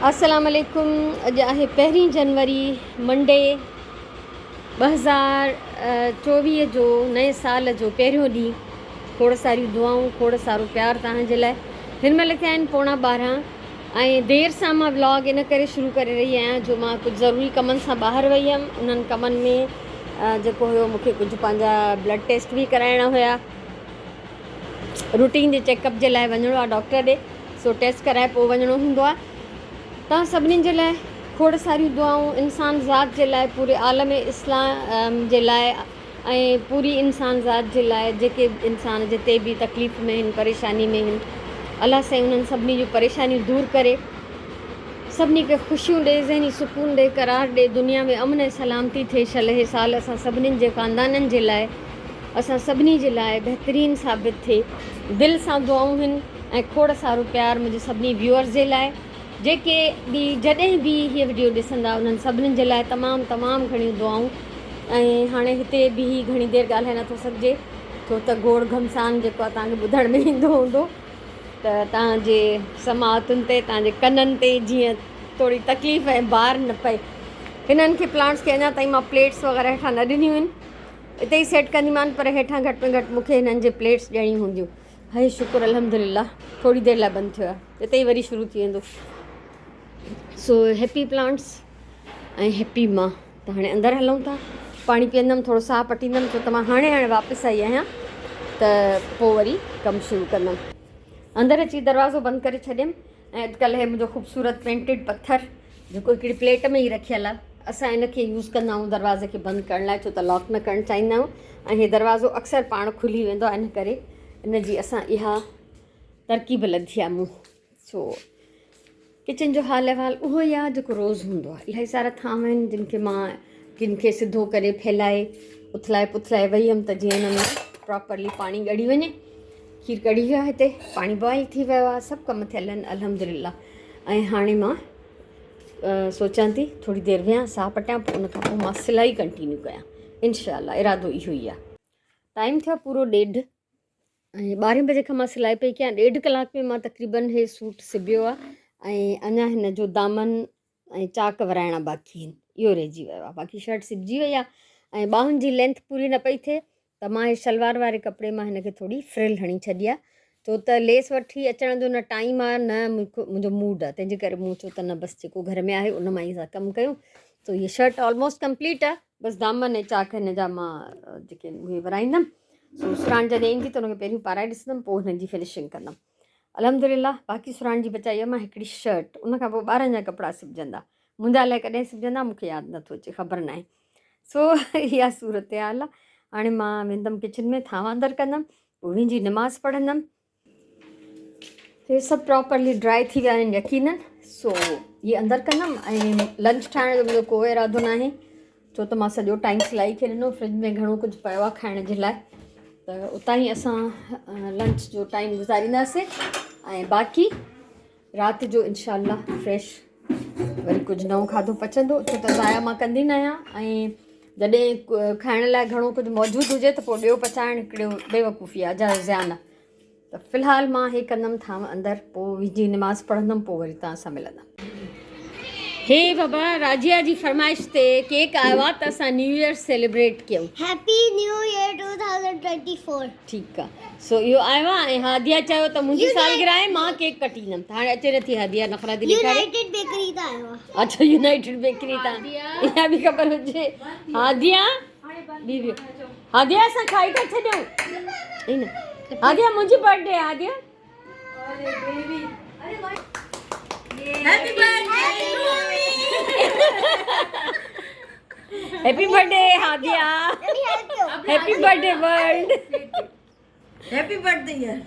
السلام عليڪم اڄ آهي پهرين جنوري منڊي 2024 جو نئين سال جو پهريون ڏينهن کوڙ ساريون دعائون کوڙ سارو پيار توهان جي لاء هن مهل ٿيا آهن پوڻا 12 ۽ دير سان مان ولاگ ان ڪري شروع ڪري رهي آهيان جو مان ڪجهه ضروري ڪمن سان ٻاهر وئي هيم انهن ڪمن ۾ جيڪو هيو مونکي ڪجهه پنهنجا بلڊ ٽيسٽ به ڪرائڻا هيا روٽين جي چيڪ اپ جي لاء وڃڻو آهي ڊاڪٽر ڏي سو ٽيسٽ ڪرائي پوء وڃڻو هوندو آهي توهان سڀني جي لاء کوڙ ساريون دعائون انسان ذات جي لاء پوري عالم اسلام جي لاء ۽ پوري انسان ذات جي لاء جيڪي انسان جتي به تڪليف ۾ آهن پريشاني ۾ آهن الله سائين انهن سڀني جون پريشانيون دور ڪري سڀني کي خوشيون ڏي ذهني سڪون ڏي قرار ڏي دنيا ۾ امن ۽ سلامتي ٿئي شل هي سال اسان سڀني جي خاندانن جي لاء اسان سڀني جي لاء بهترين ثابت ٿئي. دل سان دعائون هن ۽ کوڙ سارو پيار منهنجي سڀني ويوئرز جي لاء جيڪي به جڏهن به هيء وڊيو ڏسندا انهن سڀني جي لاء تمام تمام گهڻيون دعائون ۽ هاڻي هتي بيهي گهڻي دير ڳالهائي نٿو سگهجي ڇو ته گوڙ گهمسان جيڪو آهي توهان کي ٻڌڻ ۾ ايندو هوندو ته توهان جي سماعتن تي توهان جي ڪنن تي جيئن ٿوري تڪليف ۽ بار نه پئي. هنن کي پلانٽس کي اڃا تائين مان پليٽس وغيره هيٺان نه ڏنيون آهن. اتي ئي سيٽ ڪنديمان پر هيٺان گهٽ ۾ گهٽ مون کي هنن جي پليٽس ڏيڻي هونديون. هي شڪر الحمدلله ٿوري دير لاء بند ٿيو آهي اتي ئي وري شروع ٿي ويندو. سو هيپي پلانٽس ۽ هيپي مان ته هاڻي اندر هلون ٿا پاڻي پيئندم ٿورو ساهه پٽيندم ڇو ته مان هاڻي هاڻي واپس آئي آهيان ته پوء وري ڪم شروع ڪندم. اندر اچي دروازو بند ڪري ڇڏيم ۽ اڄڪلهه هي منهنجو خوبصورت پينٽيڊ پٿر جيڪو هڪڙي پليٽ ۾ ئي رکيل آهي اسان ان کي يوز ڪندا آهيون دروازي کي بند ڪرڻ لاء ڇو ته لاڪ نه ڪرڻ چاهيندا آهيون ۽ هي دروازو اڪثر پاڻ کلي ويندو آهي ان ڪري ان جي اسان اها ترڪيب لڌي آهي مون سو ڪچن جو حال احوال اهو ئي آهي جيڪو روز هوندو آهي الاهي سارا ٿانو آهن جن کي مان ڪن کي سڌو ڪري ڦهلائي اٿلائي پٿلائي وئي هيم ته جيئن هن ۾ پراپرلي پاڻي ڳڙي وڃي کير ڪڙهي ويو آهي هتي پاڻي بوائل ٿي ويو آهي سڀ ڪم ٿيل آهن الحمدلله ۽ هاڻي مان سوچان ٿي ٿوري دير ويهان ساهه پٽيان پوء ان کان پوء مان سلائي ڪنٽينيو ڪيان انشاء الله ارادو اهو ئي آهي ٽائيم ٿيو پورو ڏيڍ ۽ ٻارهين بجي کان مان سلائي پئي ڪيان ڏيڍ ڪلاڪ ۾ مان تقريبن هي سوٽ سبيو آهي ۽ اڃا هن جو دامن ۽ چاڪ ورائڻا باقي آهن اهو رهجي ويو آهي باقي شرٽ سبجي وئي آهي ۽ ٻانهن جي لينٿ پوري نه پئي ٿئي ته مان هي شلوار واري ڪپڙي مان هن کي ٿوري فرل هڻي ڇڏي آهي ڇو ته ليس وٺي اچڻ جو نه ٽائيم آهي نه منهنجو موڊ آهي تنهنجي ڪري مون چيو ته نه بس جيڪو گهر ۾ آهي ان مان ئي اسان ڪم ڪيون تو هي شرٽ آلموسٽ ڪمپليٽ آهي بس دامن ۽ چاڪ هن جا مان جيڪي اهي ورائيندم سو سراڻ جڏهن ايندي ته هن کي پهريون پارائي ڏسندم پوء هن جي فنشنگ ڪندم الحمدلله باقي سراڻ جي بچائي مان هڪڙي شرٽ ان کان پوء ٻارن جا ڪپڙا سبجندا منهنجا الائي ڪڏهن سبجندا مون کي ياد نٿو اچي خبر ناهي سو اها صورتحال آهي هاڻي مان ويندم ڪچن ۾ ٿانو اندر ڪندم پوء وينجي نماز پڙهندم هي سڀ پراپرلي ڊرائي ٿي ويا آهن يقينن سو هي اندر ڪندم ۽ لنچ ٺاهڻ جو منهنجو ڪو ارادو ناهي ڇو ته مان سڄو ٽائيم سلائي کي ڏنو فرج ۾ گهڻو ڪجهه پيو آهي کائڻ جي لاء ته اتان ئي اسان لنچ جو ٽائيم گذارينداسين ۽ باقي رات جو انشاء الله فريش وري ڪجهه نئون کاڌو پچندو ڇو ته ضايع مان ڪندي نه آهيان ۽ جڏهن کائڻ لاء گهڻو ڪجهه موجود هجي ته پوء ٻيو پچائڻ هڪڙو بيوقوفي آهي جا زيان آهي ته في الحال مان هي ڪندم ٿانو اندر پوء ويجهي نماز پڙهندم پوء وري توهان سان ملندم. هي بابا راجيا جي فرمائش تي ڪيڪ آيو آ ته اسان نيو ايئر سيليبريٽ ڪيون. Happy new year 2024. ٺيڪ آ سو اهو آيو آ ۽ هاديا چيو ته منهنجي سالگرهه آهي مان ڪيڪ ڪٽيندم ته هاڻي اچي نٿي هاديا نخرا ٿي ڏيکاري. يونائيٽيڊ بيڪري تان آيو آ. اڇا يونائيٽيڊ بيڪري تان اها به خبر هجي هاديا. هاديا اسان کائي ٿا ڇڏيون هاديا منهنجي birthday Hadia happy birthday Hadia happy birthday world happy birthday يار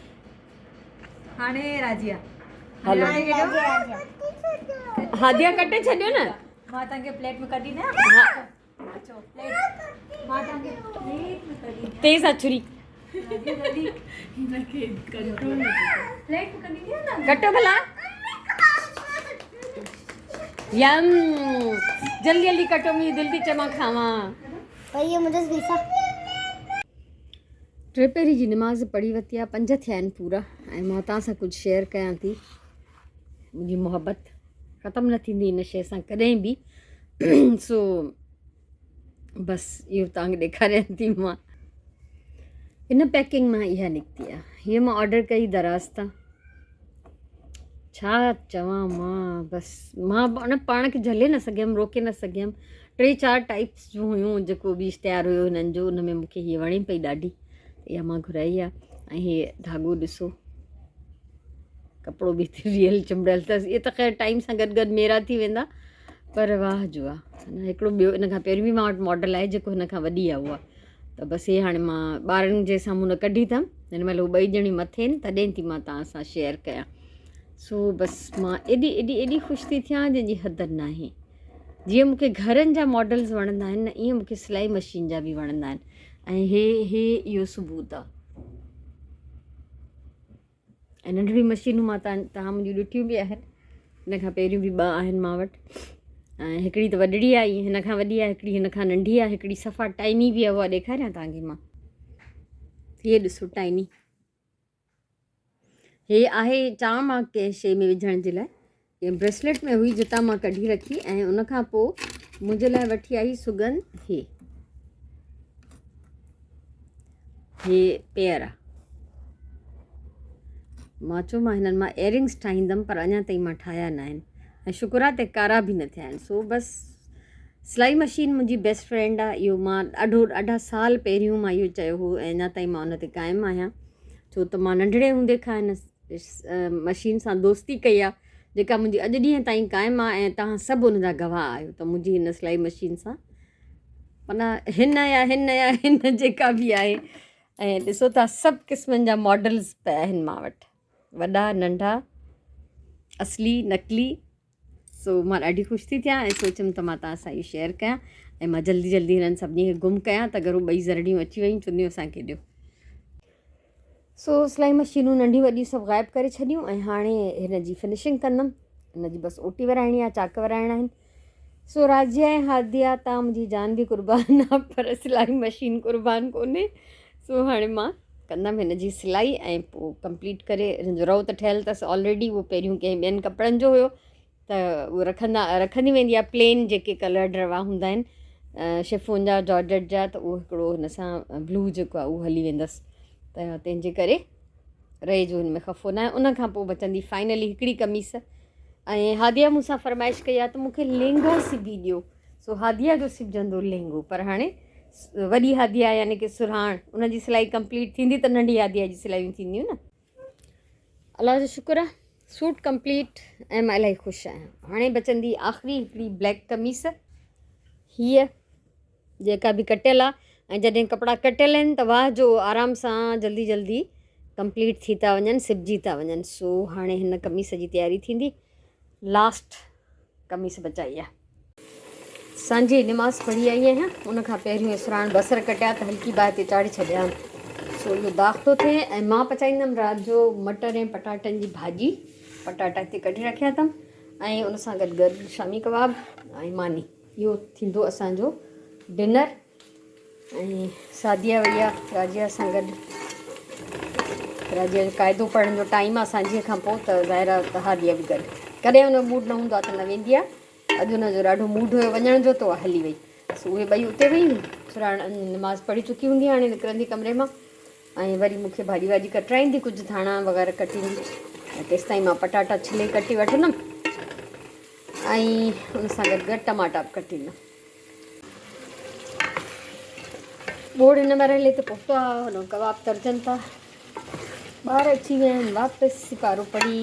هاڻي راجيا هلو هاديا ڪٽي ڇڏيو نه مان توهان کي پليٽ ۾ ڪڍي نه ها تيز آ ڇري ڪٽو ڀلا يم جلدي جلدي ڪٽو منهنجي دل ٿي چئي مان کاوان. ٽي پهري جي نماز پڙهي ورتي آ پنج ٿيا آهن پورا ۽ مان توهان سان ڪجهه شيئر ڪيان ٿي منهنجي محبت. ختم نه ٿيندي ان شيء سان ڪڏهن به سو بس اهو توهان کي ڏيکاريان ٿي مان ان پيڪنگ مان اها نڪتي آهي هيء مان آرڊر ڪئي دراز تان ڇا چوان مان بس مان ان پاڻ کي جهلي نه سگهيم روڪي نه سگهيم ٽي چار ٽائپس جون هيون جيڪو به اشتهار هيو هنن جو ان ۾ مونکي هيء وڻي پئي ڏاڍي اها مان گهرائي آهي ۽ هي ڌاڳو ڏسو ڪپڙو به هتي ريئل چنبڙيل اٿس اهي ته خير ٽائيم سان گڏ گڏ ميرا ٿي ويندا پر واهه جو آ هڪڙو ٻيو ان کان پهريون به مان وٽ ماڊل آهي جيڪو هن کان وڏي آهي اها ته بس هي هاڻي مان ٻارن جي سامهون نه ڪڍي اٿم هن مهل هو ٻئي ڄڻيون مٿي آهن تڏهن ٿي مان توهان سان شيئر ڪيان سو بس مان ايڏي ايڏي ايڏي خوش ٿي ٿيان جنهن جي حد ناهي جيئن مونکي گهرن جا ماڊلز وڻندا آهن نه ائين مونکي سلائي مشين جا به وڻندا آهن ۽ هي هي اهو ثبوت آهي ۽ ننڍڙيون مشينون مان تان توهان منهنجون ڏٺيون به آهن هن کان پهريون به ٻه آهن مان وٽ ۽ هڪڙي ته وڏڙي آهي هن کان وڏي آهي هڪڙي هن کان ننڍي آهي هڪڙي صفا ٽائني به آهي اها ڏيکاريان توهان کي مان هيء ڏسو ٽائني هي آهي چان مان ڪنهن شيء ۾ وجهڻ جي لاء ڪنهن بريسليٽ ۾ هئي جتان مان ڪڍي رکي ۽ ان کان پوء منهنجي لاء وٺي آئي سگن هي هي پيئر آ مان چيو مان هنن مان ايئرنگس ٺاهيندم پر اڃا تائين مان ٺاهيا نه آهن ۽ شڪر آ ته ڪارا به نه ٿيا آهن سو بس سلائي مشين منهنجي بيسٽ فرينڊ آ اهو مان ڏاڍو ڏاڍا سال پهريون مان اهو چيو هو ۽ اڃا تائين مان ان تي قائم آهيان ڇو ته مان ننڍڙي هوندي کان هن مشين سان دوستي ڪئي آ جيڪا منهنجي اڄ ڏينهن تائين قائم آ ۽ توهان سڀ ان جا گواهه آهيو ته منهنجي هن سلائي مشين سان معنيٰ هن يا هن يا هن جيڪا به آهي ۽ ڏسو ٿا سڀ قسمن جا ماڊلز پيا آهن مان وٽ وڏا ننڍا اصلي نقلي سو مان ڏاڍي خوش ٿي ٿيان ۽ سوچيم ته مان توهان سان اهو شيئر ڪيان ۽ مان جلدي جلدي هنن سڀني کي گم ڪيان ته اگر هو ٻئي زرڙيون اچي ويون چونديون اسان کي ڏيو سو سلائي مشينون ننڍيون وڏيون سڀ غائب ڪري ڇڏيون ۽ هاڻي هن جي فنشنگ ڪندم هن جي بس اوٽي ورائڻي آهي چاڪ ورائڻا آهن سو راضيه ۽ هاديه تان منهنجي جان به قربان آ پر سلائي مشين قربان ڪونهي سو هاڻي مان ڪندم هن جي سلائي ۽ پوء ڪمپليٽ ڪري هن جو رئو ته ٺهيل اٿس آلريڊي اهو پهريون ڪنهن ٻين ڪپڙن جو هيو ته اهو رکندا رکندي ويندي آهي پلين جيڪي ڪلرڊ روا هوندا آهن شيفون جا جارجٽ جا ته اهو هڪڙو هن سان بلو جيڪو آهي اهو هلي ويندس ته تنهن جي ڪري رئي جو هن ۾ خفو نه آهي ان کان پوء بچندي فائنلي هڪڙي قميص ۽ هاديه مون سان فرمائش ڪئي آهي ته مون کي لينگو سبي ڏيو سو هاديه جو سبجندو لينگو پر هاڻي وڏي هاديه يعني ڪي سرهاڻ ان جي سلائي ڪمپليٽ ٿيندي ته ننڍي هاديه جي سلايون ٿينديون نه الله جو شڪر آ سوٽ ڪمپليٽ ۽ مان الاهي خوش آهيان هاڻي بچندي آخري هڪڙي بليڪ قميص هيء جيڪا به ڪٽيل آ ۽ جڏهن ڪپڙا ڪٽيل آهن ته واهه جو آرام سان جلدي جلدي ڪمپليٽ ٿي ٿا وڃن سبجي ٿا وڃن سو هاڻي هن قميص جي تياري ٿيندي لاسٽ قميص بچائي آ. سانجهي نماز پڙهي آئي آهيان. ان کان پهريون اسراڻ بصر ڪٽيا ته هلڪي باهه تي چاڙهي ڇڏيا. سو اهو داغ ٿو ٿئي ۽ مان پچائيندم رات جو مٽر ۽ پٽاٽن جي ڀاڄي. پٽاٽا هتي ڪڍي رکيا اٿم ۽ ان سان گڏ گڏ شامي ڪباب ۽ ماني. اهو ٿيندو اسان جو ڊنر. ۽ سعديه وئي آ راجيه سان گڏ. راجيه جو قاعدو پڙهڻ جو ٽائيم آ سانجهيء کان پوء ته ظاهر آ ته هاديه به گڏ. ڪڏهن هن جو موڊ نه هوندو آ ته نه ويندي آ. اڄ هن جو ڏاڍو موڊ هيو وڃڻ جو ته اها هلي وئي. سو اهي ٻئي اتي ويون. سراڻ نماز پڙهي چڪي هوندي هاڻي نڪرندي ڪمري مان ۽ وري مون کي ڀاڄي واڄي ڪٽرائيندي ڪجهه ڌاڻا وغيره ڪٽيندي ۽ تيستائين مان پٽاٽا ڇلي ڪٽي وٺندم ۽ ان سان گڏ گڏ ٽماٽا به ڪٽيندم. ٻوڙ هن مرحلي تي پهتو آهي هن ڪباب ترجن ٿا ٻار اچي ويا آهن واپس سپارو پڙهي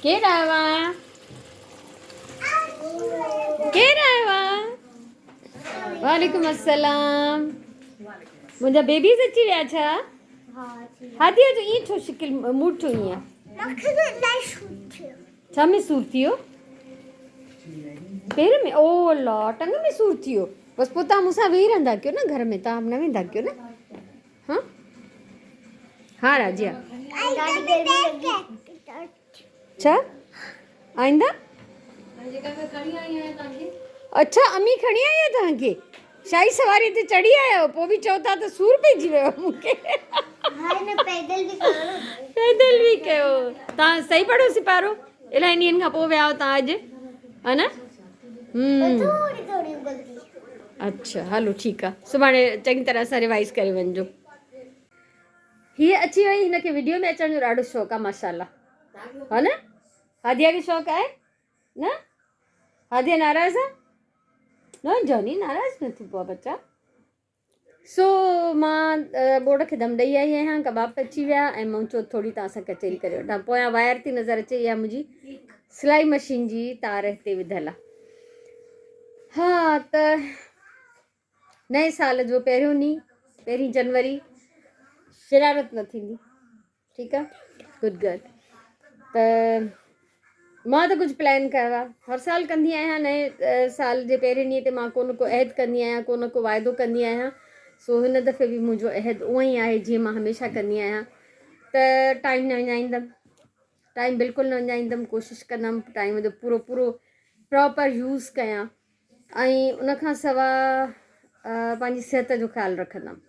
ڪير آيو آ ڪير آيو آ وعليڪم السلام منهنجا بيبيز اچي ويا ڇا هادي جو ائين ڇو شڪل موڊ ڇو ائين ڇا ۾ سور ٿي ويو؟ پير ۾ او الله ٽنگ ۾ سور ٿي ويو بس پوء تان مون سان ويهي رهندا ڪيو نه گهر ۾ تان نه ويندا ڪيو نه ها ها راجيا ڇا آئنده اڇا امي کڻي آئي آهي توهان کي شاهي سواري تي چڙهي آيا آهيو پوء به چئو ٿا ته سور پئجي ويو مون کي. ها نه پيدل به ڪيو. پيدل به ڪيو. توهان صحيح پڙهيو سيپارو؟ الاهي ڏينهن کان پوء ويا آهيو توهان اڄ ها نه؟ ٿوري ٿوري غلطي. اڇا هلو ٺيڪ آ سڀاڻي چڱي طرح سان ريوائز ڪري وڃجو. هيء اچي وئي هن کي وڊيو ۾ اچڻ جو ڏاڍو شوق آ ماشاءالله ها نه هاديه کي شوق آهي نه هاديه ناراض آ نه جاني ناراض نه ٿي پئو بچا. سو مان ٻوڙ کي دم ڏئي آئي آهيان، ڪباب پچي ويا ۽ مون چيو ٿوري توهان سان ڪچهري ڪري وٺان. پويان وائر ٿي نظر اچي اها منهنجي سلائي مشين جي تار هتي وڌل آهي. ها ته نئين سال جو پهريون ڏينهن پهرين جنوري شرارت نه ٿيندي. ٺيڪ آ گڊ گرل ته مان ته ڪجهه پلان ڪيو آ هر سال ڪندي آهيان نئين سال جي پهرين ڏينهن تي مان ڪو نه ڪو عهد ڪندي آهيان ڪو نه ڪو واعدو ڪندي آهيان سو هن دفعي به منهنجو عهد اونئن ئي آهي جيئن مان هميشه ڪندي آهيان ته ٽائيم نه وڃائيندم ٽائيم بلڪل نه وڃائيندم ڪوشش ڪندم ٽائيم جو پورو پورو پراپر يوز ڪيان ۽ ان کان سوا پنهنجي صحت جو خيال رکندم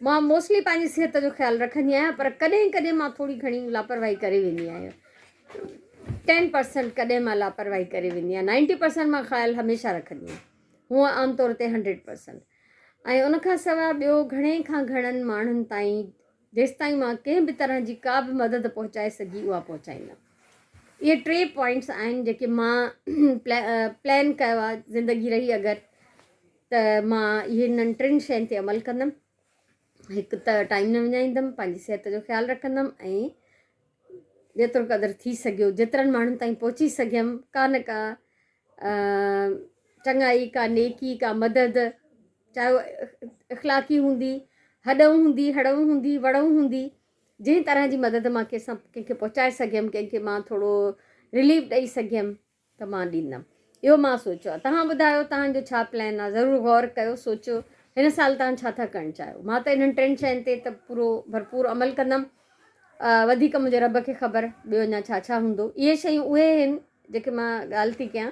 مان موسٽلي پنهنجي صحت جو خيال رکندي آهيان پر ڪڏهن ڪڏهن مان ٿوري گهڻي لاپرواهي ڪري ويندي آهيان 10% ڪڏهن مان لاپرواهي ڪري ويندي آهيان 90% مان خيال هميشه رکندي آهيان هونء عام طور تي 100% ۽ ان کان سواء ٻيو گهڻي کان گهڻن ماڻهن تائين جيستائين مان ڪنهن به طرح جي ڪا به مدد پهچائي سگهي اها پهچائيندم اهي ٽي پوائنٽس آهن جيڪي مان پلان ڪيو آهي زندگي رهي اگر ته مان اهي انهن ٽن شين تي عمل ڪندم هڪ ته ٽائيم نه وڃائيندم پنهنجي صحت جو خيال رکندم ۽ جيترو قدر ٿي سگهيو جيترن ماڻهن تائين پهچي سگهيم ڪا نه ڪا چڱائي ڪا نيڪي ڪا مدد چاهي اخلاقي هوندي هڏئون هوندي هڙئون هوندي وڙئون هوندي جنهن طرح جي مدد مان ڪنهن سان ڪنهن کي پهچائي سگهيم ڪنهن کي مان ٿورو رليف ڏئي سگهيم ته مان ڏيندم. اهو مان سوچيو آهي. توهان ٻڌايو توهان جو ڇا پلان آهي؟ ضرور غور ڪيو سوچيو هن سال توهان ڇا ٿا ڪرڻ چاهيو؟ مان ته انهن ٽن شين تي ته پورو ڀرپور عمل ڪندم. وڌيڪ منهنجي رب کي خبر ٻيو اڃا ڇا ڇا هوندو. اهي شيون اهي آهن جيڪي مان ڳالهه ٿي ڪيان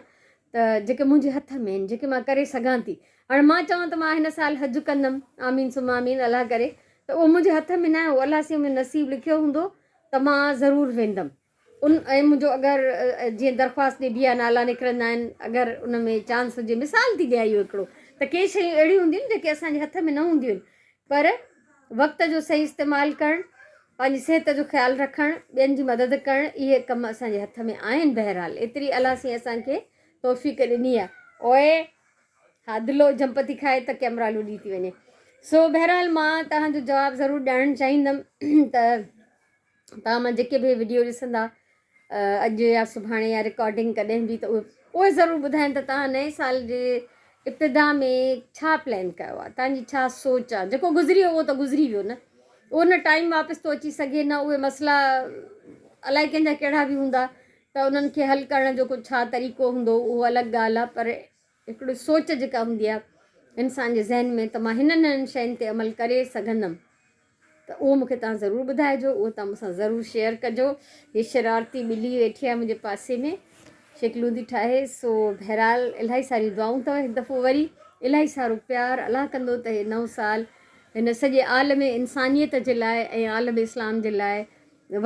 ته جيڪي منهنجي هٿ ۾ آهن جيڪي مان ڪري سگهان ٿي. هاڻي مان چوان ته مان هن سال حج ڪندم آمين ثم آمين الله ڪري ته اهو منهنجي هٿ ۾ ناهي اهو الله سائين منهنجو نصيب لکيو هوندو ته مان ضرور ويندم. ان ۽ منهنجو اگر جيئن درخواست ڏبي آهي نالا نڪرندا آهن اگر ان ۾ چانس هجي مثال ٿي ڏيان اهو هڪڙو ته ڪي شيون اهڙيون هونديون آهن جيڪي اسان جي هٿ ۾ نه هونديون آهن پر وقت جو صحيح استعمال ڪرڻ پنهنجي صحت جو خيال رکڻ ٻين جي مدد ڪرڻ اهي ڪم اسان جي هٿ ۾ آهن بهرحال ايتري الله سائين اسان کي توفيق ڏني آهي اوئي ها دلو جمپ ٿي کائي ته ڪيمرا لڏي ٿي وڃي سو بهرحال مان توهان جو جواب ضرور ڄاڻڻ چاهيندم ته توهان مان جيڪي به وڊيو ڏسندا اڄ يا سڀاڻي يا رڪارڊنگ ڪڏهن به ته اهي ضرور ٻڌائين ته توهان نئين سال جي ابتدا ۾ ڇا پلان ڪيو آهي توهان جي ڇا سوچ آهي جيڪو گذري ويو اهو ته گذري ويو نه اهو نه ٽائيم واپس ٿو اچي سگهي نه اهي مسئلا الائي ڪنهن جا ڪهڙا به هوندا ته انهن کي حل ڪرڻ جو ڪو ڇا طريقو هوندو اهو الڳ ڳالهه آهي پر هڪڙي سوچ جيڪا هوندي آهي انسان جي ذهن ۾ ته مان هنن هنن شين تي عمل ڪري سگهندم ته اهو مون کي توهان ضرور ٻڌائجو اهو توهان مون سان ضرور شيئر ڪجو هي شرارتي ٻلي ويٺي آهي منهنجي پاسي ۾ شڪلون ٿي ٺاهي سو بهرحال الاهي ساريون دعائون اٿو هڪ دفعو وري الاهي سارو پيار الله ڪندو ته هي نئون سال هن سڄي عالم انسانيت جي لاء ۽ عالم اسلام جي لاء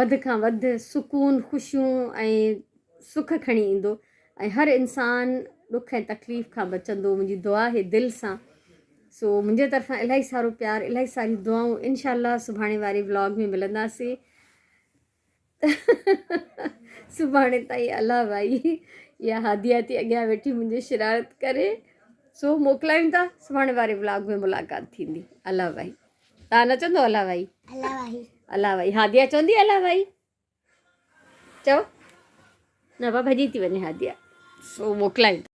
وڌ کان وڌ سڪون خوشيون ۽ سک کڻي ايندو ۽ هر انسان ڏک ۽ تڪليف کان بچندو منهنجي دعا آهي دل سان سو منهنجي طرفان الاهي سارو پيار الاهي ساريون دعائون انشاء الله سڀاڻي واري ولاگ ۾ ملنداسين سڀاڻي تائين الله ڀائي يا هاديا ٿي اڳيان ويٺي منهنجي شرارت ڪري سو موڪلايون ٿا سڀاڻي واري ولاگ ۾ ملاقات ٿيندي الله ڀائي تان نه چوندو الله ڀائي الله ڀائي الله ڀائي هاديا چوندي الله ڀائي چئو نه با ڀڄي ٿي وڃي هاديا سو موڪلايون ٿا.